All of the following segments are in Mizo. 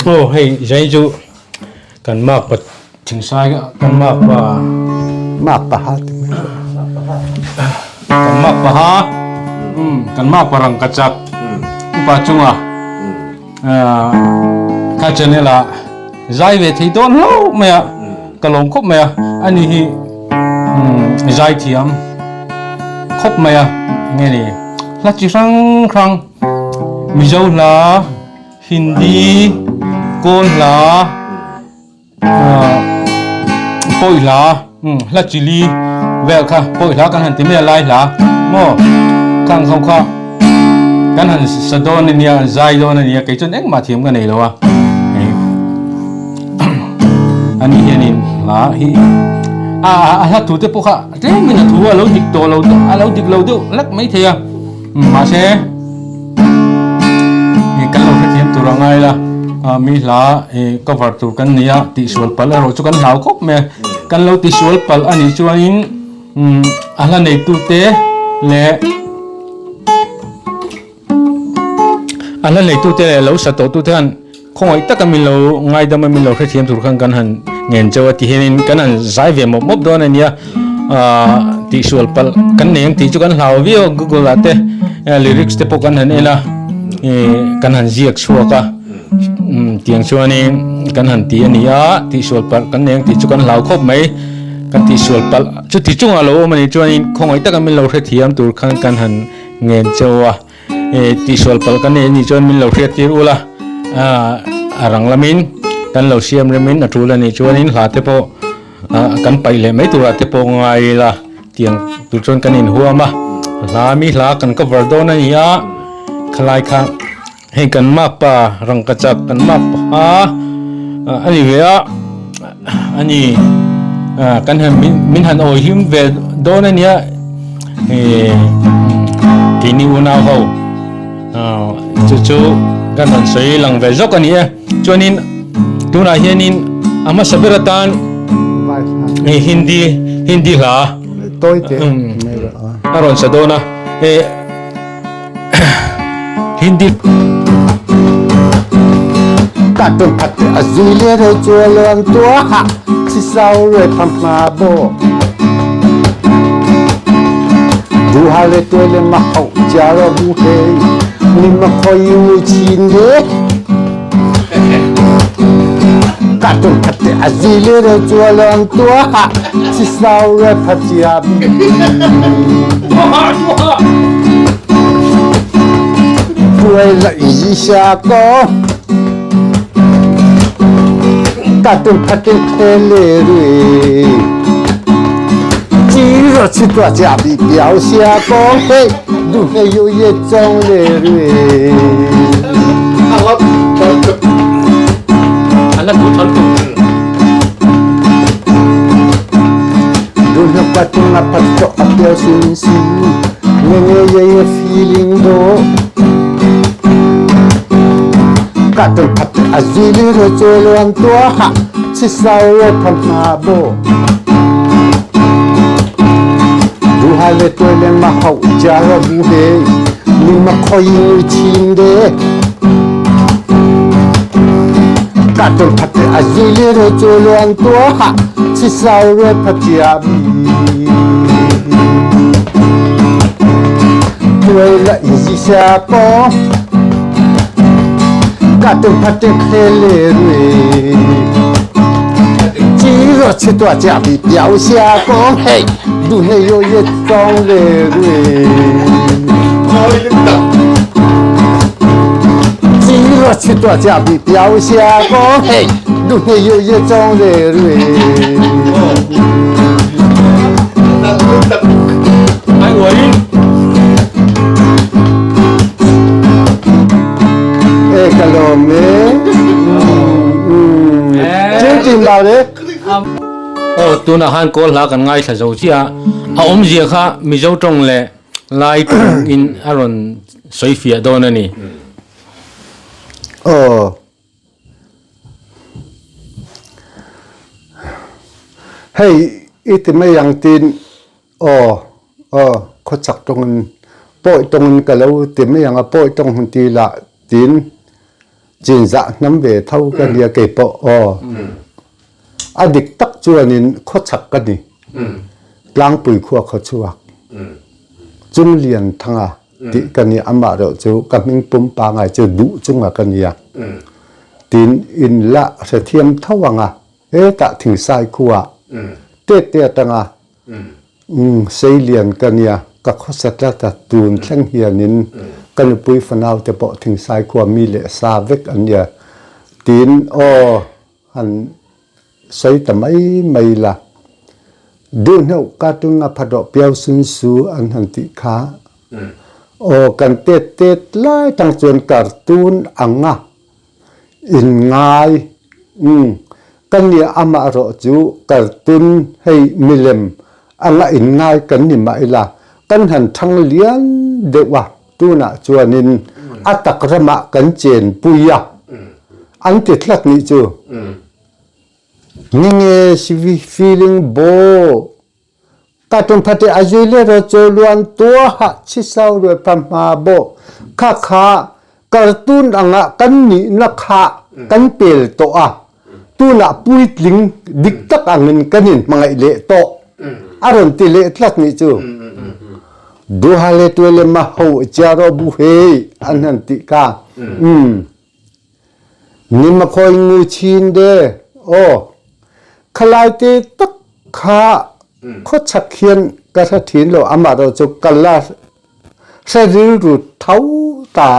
Aw hei zai chu kan makpa thingsai kan makpa makpa ha ti mai kan makpa ha kan makpa rang ka chak upa chunga kha channel ah zai ve thei dawn hlauh mai a ka lawm khawp mai a ani hi zai thiam khawp mai a nge ni hla chi hrang hrang Mizo hla Hindi Kawl hla Pawi hla hla chili vel kha pawi hla kan han ti mai a lai hla maw khang ho kha kan han sa dawn a nia zai dawn a nia kei chuan engmah thiam ka nei lo a ani hianin hla hi a a hla thu te pawh kha tlemin a thu a lo dik tawh lo a lo dik lo deuh lek mai thei a mahse kan lo hrethiam tur a ngai la mi hla cover tur kan nei a tihsual palh erawh chu kan hlau khawp mai a kan lo tihsual palh a nih chuanin a hla neitute leh a hla neitute leh lo sa tawhtute hian khawngaih taka min lo ngaidam a min lo hrethiam tur khan kan han ngen chauh a tihianin kan han zai ve mawp mawp dawn a nia ah tihsual palh kan nei ang tih chu kan hlau viau a google ah te lyrics te pawh kan han en a ih kan han ziak chhuak a tiang chuanin kan han ti a ni a tihsual palh kan nei ang tih chu kan hlau khawp mai kan tihsual palh chuti chungah lo awm a nih chuanin khawngaih taka min lo hrethiam tur khan kan han ngen chauh a. Tihsual palh kan nei anih chuan min lo hriat tir ula, a rang lamin kan lo siam remin a tul anih chuanin hla te pawh kan paih leh mai turah te pawh ngai ila tiang tur chuan kan inhuam a, hla mi hla kan cover dawn a ni a, khalai kha hei kan makpa rangkachak kan makpa a ni ve a, a ni kan han min han awi hlim ve dawn a nia. Keini unau ho chu chu kan rawn sawi lang ve zawk a ni e. Chuanin tunah hianin a hmasa ber atan Hindi Hindi hla a rawn sa dawn a. Hindi Ka tung khat a zui le re chu luang tua ha chi sau re pham ma bo du ha le tuai le ma hau cha ro bu he ni ma khoi u chin de ka tung khat a zui le re chu luang tua ha chi sau re pha chia bi 对了一下个，大灯拍的开来嘞，鸡肉吃多家比表下个嘿，路还有一种嘞嘞。对了一下个，嘎噔啪噔开来嘞，鸡肉吃多家比表下个嘿，路内有一种嘞嘞。鸡肉吃多家比表下个嘿，路内有一种嘞嘞。E ka lawm e. Chingching ba le. Aw tunah khan kawl hla kan ngaithla zo chiah a, a awmzia kha Mizo tawng leh Lai tawng in a rawn sawi fiah dawn a ni. Aw. Hei i ti mai ang tin aw aw khawchak tawngin pawi tawngin ka lo ti mai ang a pawi tawng hun ti lah tin. Chinzah hnam ve tho ka nia keipawh aw. A dik tak chuanin khawchhak ka ni. Tlangpui khua khawchhuak. Chunglianthanga tih ka ni amah reuh chu ka hming pum pangai chu duh chunga ka nia. Tin in la hrethiam tho anga hetah thingsai khua tete atanga Seilian ka nia, ka khawsa tlat a, tun thleng hianin ka nupui fanau te pawh thingsai khua mi leh sa vek an nia tiin aw han sawi ta mai mai la. Duhhneuh ka tung a phat rawh piau sun su an han tih kha aw kan tet tet lai tang chuan cartoon ang a. Inngai, Umm, ka nia amah erawh chu cartoon hei milem anga inngai kan ni mah ila, kan han thang lian deuh a, tunah chuanin a tak ramah kan chenpui a, an ti tlat nih chu. Ninge feeling bo. Ka tumphate a zui le ro chaw luan tuaha chisau rue phamhma bo kha kha cartoon anga kan nihna kha kan pel tawh a tunah puitling dik tak angin kan in hmangaih leh tawh a rawn ti leh tlat nih chu duha le tuele ma ho chiaro bu hei an han ti kha Nimakhawi ngu chin de aw khalai te tak kha khawchhak hian ka hre thin lo amah ro chu ka la hre rilru tho ta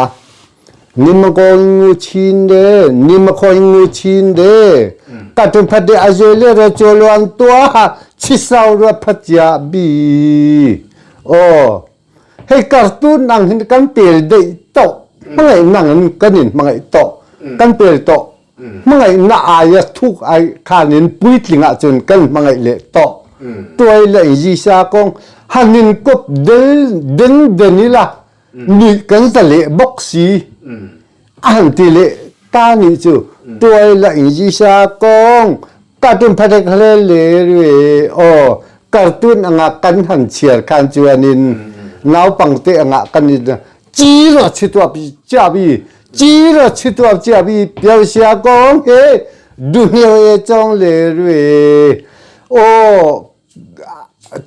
nimakhawi ngu chin de nimakhawi ngu chin de ka tum phat de a zue le ro chu luang tua chisau ro phat ya bi aw Hei cartoon ang hin kan pel deih tawh. Hmangaih nang in kan in hmangaih tawh. Kan pel tawh. Hmangaih na aia thuk ai khan in puitling ah cun kan hmangaih leh tawh. Tuai le Jisa kong han in kop del den den ila nuih kan za leh bawk si. A han ti leh ta nih cu tuai la in Jisa kong cartoon phatek hle le re aw cartoon anga kan han chiar khan chuanin naupangte anga kan in chi ro chitua pi chia bi chi ro chitua chia bi piao sia kong he du hneu e chong le re aw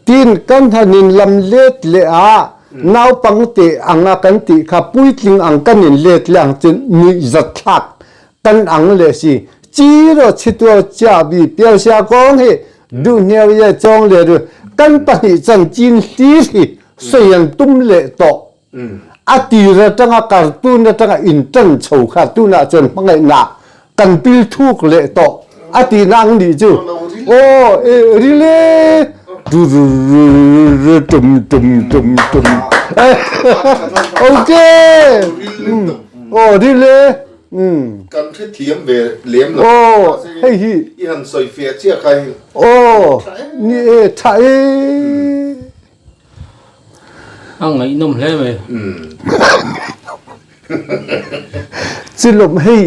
Tin kan han in lam let leh a, naupangte anga kan tih kha puitling ang kan in let leh ang chu nuihzatthlak kan ang leh si. Chi ro chhituo chia bi pial sia kawng hi duhniau ye chawng leh ru kan pahnih chanchin hlir hi sawi an tum leh tawh. A tir atanga cartoon atanga intan chho kha tunah chuan hmangaihna kan pil thuk leh tawh a tihna ang nih chu. Aw e rile tum tum tum tum okay aw rile kan hrethiam ve lem lo aw hei hi i han sawi fiah chiah kha hi aw ni e tha e A ngaihnawm hle mai. Chilawm hei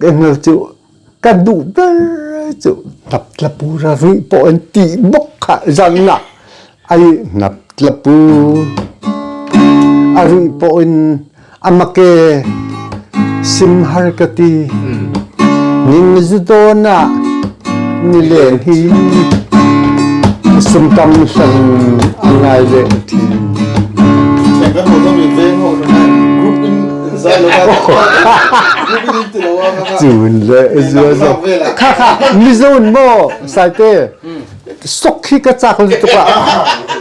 englo chu ka duh ber chu hnap tla pur a ruih pawh an tih bawk kha zan ah ai hnap tla pur a ruih pawhin a make sim har ka ti ning zu dawn ah nilen hi sum tam hlan a ngai leh thin. Kan ho zawng in veng ho group in zai lo group in ti lo a Chun le zua zo kha kha Mizo in maw saite sok hi ka chak lutuk a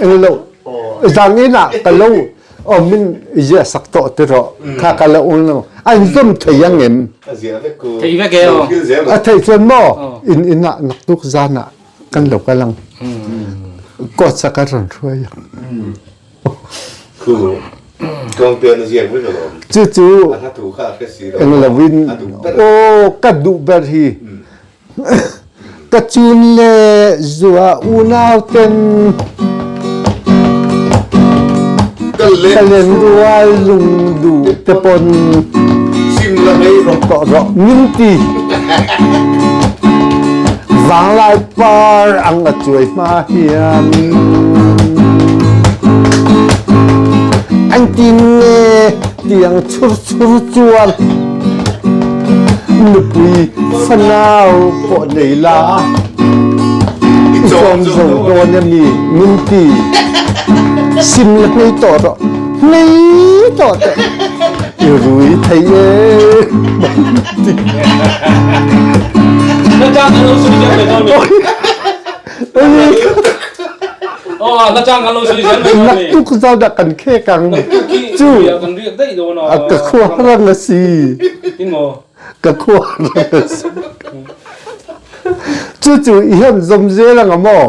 eng lo zang in ah ka lo Aw min ziah sak tawh ti rawh. Kha ka la ul lo. An zum thei ang em? Thei vek e aw. A theih chuan maw in inn ah naktuk zan ah kan lo kal ang. Coach a ka ron hruai ang. Khu kawngte na ziak vek alawm. Cucu eng lo in aw ka duh ber hi Ka cun le zua unau ten ka len rual lung duh te pon tawh rawh min ti vanglai par ang a cuai hma hian an tin nge tiang chur chur chuan. Nupui fanau pawh nei la i chawm zo dawn emi min ti sim la hnei tawh rawh hnei tawh teh i rui thei e min ti. Na chang kan lo sawi zel mai dawn mi. Aw na chang kan lo sawi zel mai dawn mi. Naktuk zau dah kan khek ang chu. Kan riak daih dawn a. Ka khua rang a si. Tin maw? Ka khua rang a si. Chu chu i han zawm zel ang a maw?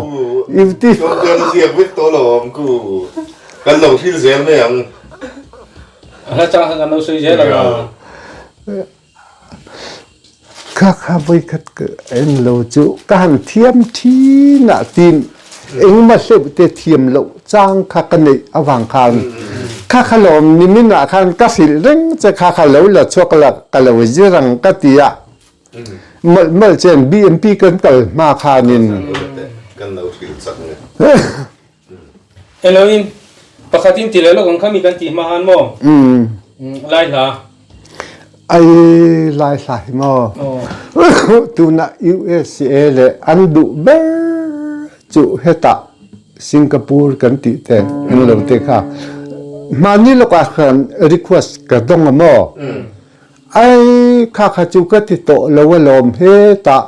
I ti. Kan ziak vek tawh lo ang ku. Kan lo hril zel mai ang. A chang khan kan lo sawi zel ang a. Kha kha voikhat ka en lo cu ka han thiam ṭhin ah tiin engmah hleuh te thiam lo cang kha ka neih avang khan kha kha lawm nimin ah khan ka hrilh reng che kha kha lo la chuak la ka lo zir ang ka ti ah molh molh cen BMP kan kal hma khan in kan lo hrilh cang ne. Eloin pakhat in ti leh lawk ang kha mi kan ti hma han maw? Lai hla. Ai lai hla hi maw? Tuna USA le an duh ber chu hetah Singapore kan ti te eng lo te kha. Hmani lawkah khan request ka dong a maw? Ai kha kha chu ka ti tawh lo alawm hetah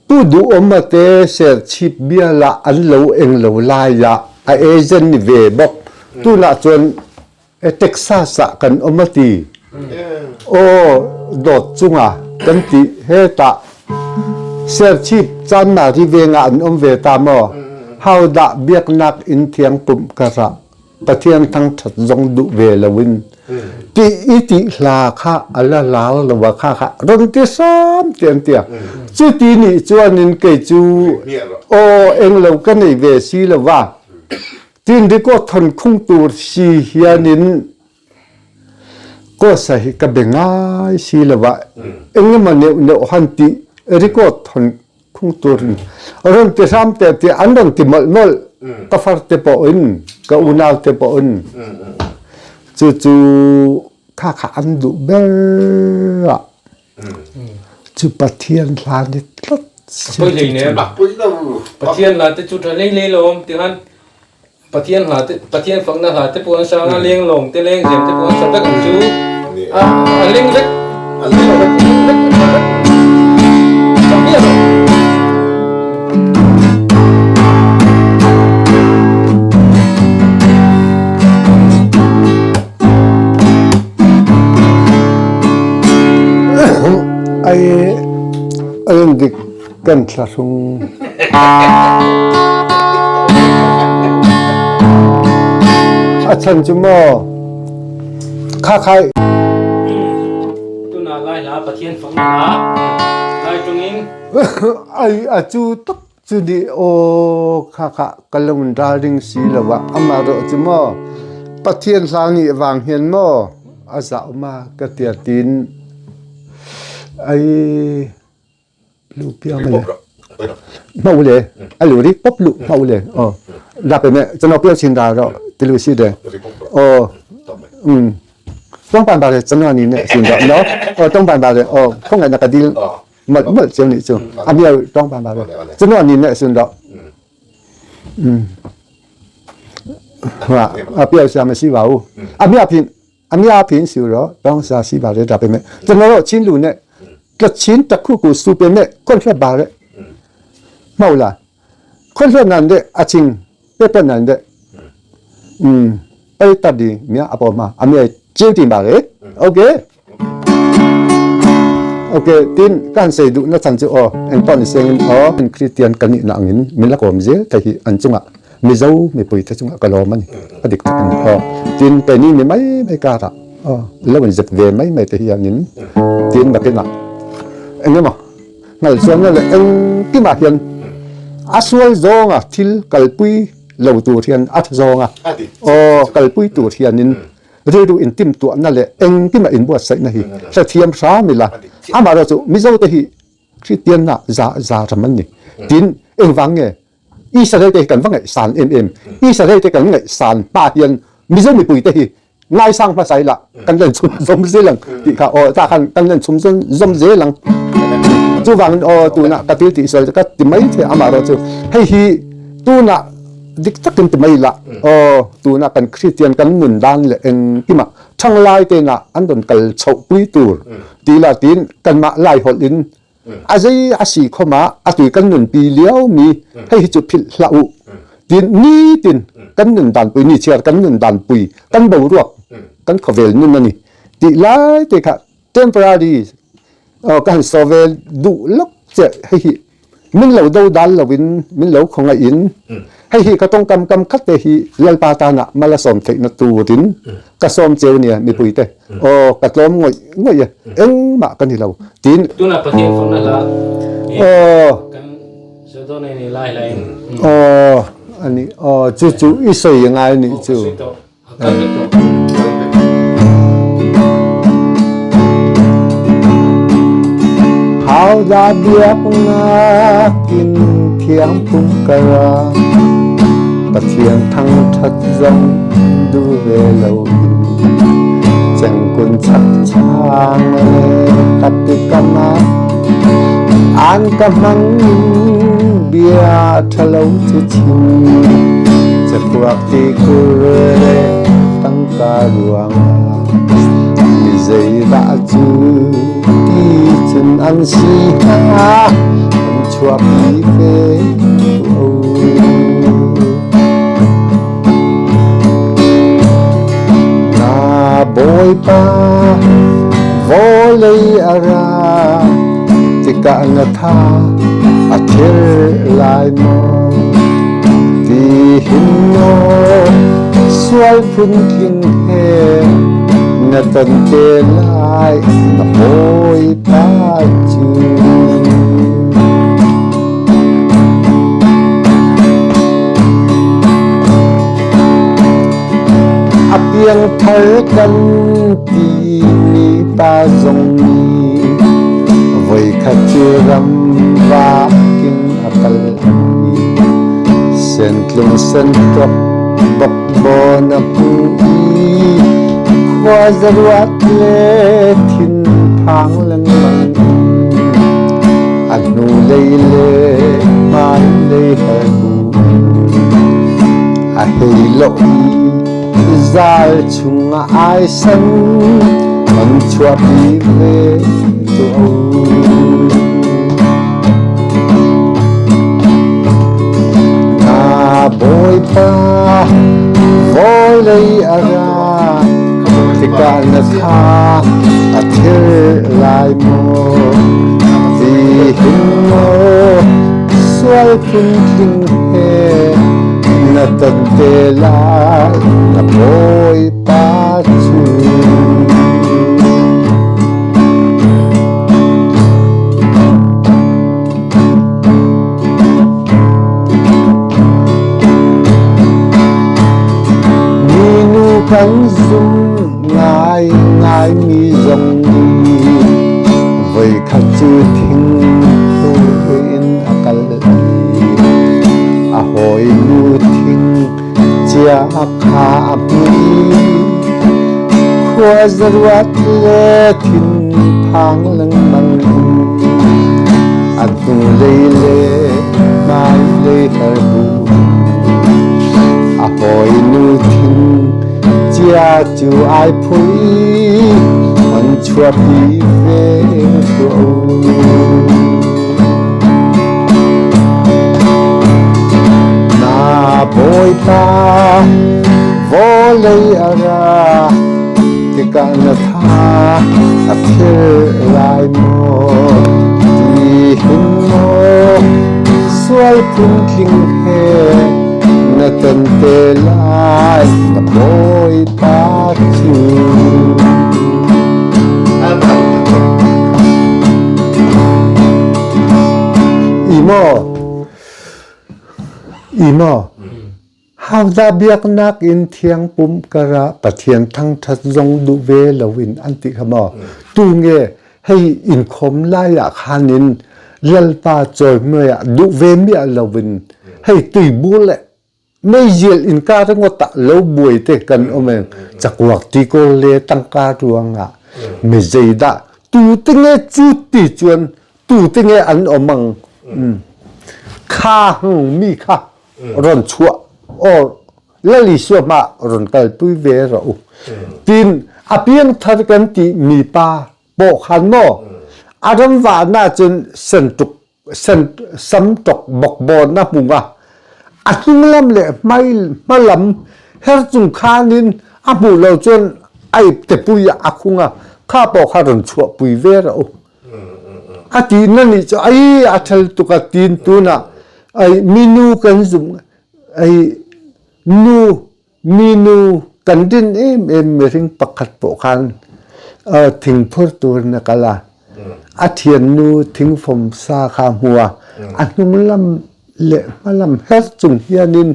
Pu Duhawma te Serchhip bialah an lo eng lo laiah a agent ni ve bawk. Tunah chuan Texas ah kan awm a ti. Aw dawt chunga kan ti hetah Serchhip Chanmari vengah an awm ve ta maw? Hodah biaknak inn thiang pumh ka rah. Pathian thangṭhat zong duh ve loin ti i ti hla kha a la lar lo a kha kha ron ti hram ti an tia. Cuti nih chuan in kei cu aw englo ka nei ve si lo va tin record thon khung tur si hian in Kosa hi ka be ngai si lo va engemaw neuh neuh han ti record thon khung tur in ron ti hram te ti an ron ti molh molh ka far te pawh in ka unau te pawh in cu cu kha kha an duh ber ah cu Pathian hla ni tlat Poi hlei ne Pathian hla te cu tha lei lei lom ti han Pathian hla te Pathian fakna hla te pawh an sang a leng lawng te leng zem te pawh an sa vek ang chu a a leng vek a leng vek vek vek sa miah lo. Ai ai dik Kan thlahrung. A chan cu maw kha khai. Tuna lai hla Pathian fakna hla lai tungin. Ai a cu tak cu di aw kha kha ka lo ralring si lo ah amah ro cu maw Pathian hla nih wang hian maw a zau ma ka tia tin ai Hmau le a lu ri pop lu hmau le oh lak me chano pio chin da ro tilu si de oh um tong pan ba le chano ni ne sin da no oh tong pan ba le oh không ngai na ka dil mal mal chiu ni chu a miao tong pan ba le chano ni ne sin da um wa a pio sia ma si wa u a mia phin အများဖြင့်ဆိုတော့တောင်းစားရှိပါတယ်ဒါပေမဲ့ကျွန်တော်တို့ချင်းလူနဲ့ကချင်းတစ်ခုကိုစူပေမဲ့ခွန့်ထွက်ပါတဲ့မဟုတ်လားခွန့်ထွက်နိုင်တဲ့အချင်းပြတ်နိုင်တဲ့အင်းအဲ့တတ်ဒီမြအပေါ်မှာအမြဲကျင်းတင်ပါလေโอเคโอเคtin kan sei du na chan chu o eng pon seng o Christian kan ni na angin min la kom zel te hi an chunga Mizo mipui te chungah ka lawm a ni a dik tak a ni aw. Tin keini mi mai mai karah aw lo in zep ve mai mai te hianin tin nakinah eng emaw ngalchuanna leh engkimah hian a sual zawnga thil kalpui lo tur hian a tha zawnga aw kalpui tur hianin rilru intimtuahna leh engkimah inbuatsaihna hi hrethiam hram ila amaherawhchu Mizo te hi Kristianna za za ram an ni. Tin engvang nge Israel te hi kan va ngaihsan em em. Israel te kan ngaihsan hma hian Mizo mipui te hi Ngaisang hmasa ila kan len chhun zawm zel ang tih kha aw tah khan kan len chhum zawm zel ang. Chuvangin aw tunah ka thil tih sual ka ti mai thei amaherawh chu hei hi tunah dik takin ti mai ila aw tunah kan Kristian kan nun dan leh engkimah thanglai tena an rawn kal chhoh pui tur tih lah tiin kanmah laihawlh in A zei a si khom ah a tui kan nunpi lio mi hei hi cu philh hlah u. Tin nitin kan nun dan pui ni chiar kan nun dan pui kan boruak kan khawvel nun ani ti lai te kha temporary ka han saw ve duh lok che hei hi min lo do dal lo in min lo khawngaih in hei hi ka tawngkam kam khat te hi Lalpa tan ah mal a sawm theih na turin ka sawm cheu nia mipui te aw ka tlawm ngawih ngawih e engmah ka ni lo tin Tunah Pathian fakna hla aw kan zo dawn a ni lai hlain aw ani aw chu chu i sawi ngai nih chu sawi tawh a kal vek tawh. Hauda biaknak in thiang pum kara Pathian thangṭhat zong duh ve loin cengkun chakchang le tapikam ah an ka hmang in bia ṭhalo cu chim cakuak tikhur le tangka ruangah mi zeidah cu ti cun an si hnga an chuahpi ve ko. Na Bawipa vawlei a ra tikah na tha a thir lai maw? Ti hin maw sual phuntling he na ton te lai na Bawipa cu? A piangthar kan timi pa zong nih voikhat cu ram vak in a kal i sentlung sentuak bokbawn a hmu i khua zaruat le thinphang lengmang in a hnulei le hmailei her bu in a hei lawh i zal chungah ai san an chuahpi ve tuah u. Na Bawipa vawlei a ra tikah na tha a thir lai maw? Ti hin maw sual phuntling he na ton te lai na Bawipa cu? Minu kan zum ngaingaimi zong nih voikhat cu thingphu in a kal i a hawinu thing cia kha a hmuh i khua zaruat le thinphang lengmang in a hnulei le hmailei her bu a hawinu thing cia cu ai phui i an chuahpi ve ko. Na Bawipa vawlei a ra tikah na tha a phir lai maw? Ti hin maw sual phuntling he na ton te lai na Bawipa cu? Imaw Imaw Hauda biaknak in thiang pum kara Pathian thangthat zong duh ve loin an ti kha maw tu nge hei inkhawm lai ah khan in Lalpa cawimawi ah duh ve miah loin hei tuibur le Meizial innka ringawt ah lo buai te kan um eng cakuak ti kawl le tangka ruangah mi zeidah tu te nge cu ti cun tu te nge an um ang kha hng mi kha ron chuah or lali suama ron kalpui ve ra u tin a piangthar kan ti mi pa pawh khan maw a ram va na cun sentuk samtok bokbawn a hmu a a hnunglam le hmalam her cung khan in a hmuh lo cun a ipte pui ah a khung a kha paw kha ron chuah pui ve ra u a ti na nih cu ai a thel tuk a tin tuna ai minu kan zum ai nu Minu kan din emem mihring pakhat pawh khan thingphur turin a kal a. A thiannu thingfom sa kha hmu a. A hnunglam le hmalam her chung hianin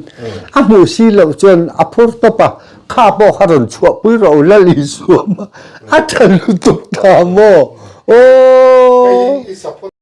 a hmuh si lo cun a phur tawp a. Kha pawh kha rawn chuahpui rawh u lal Isua a ṭha lutuk ta maw? Aw.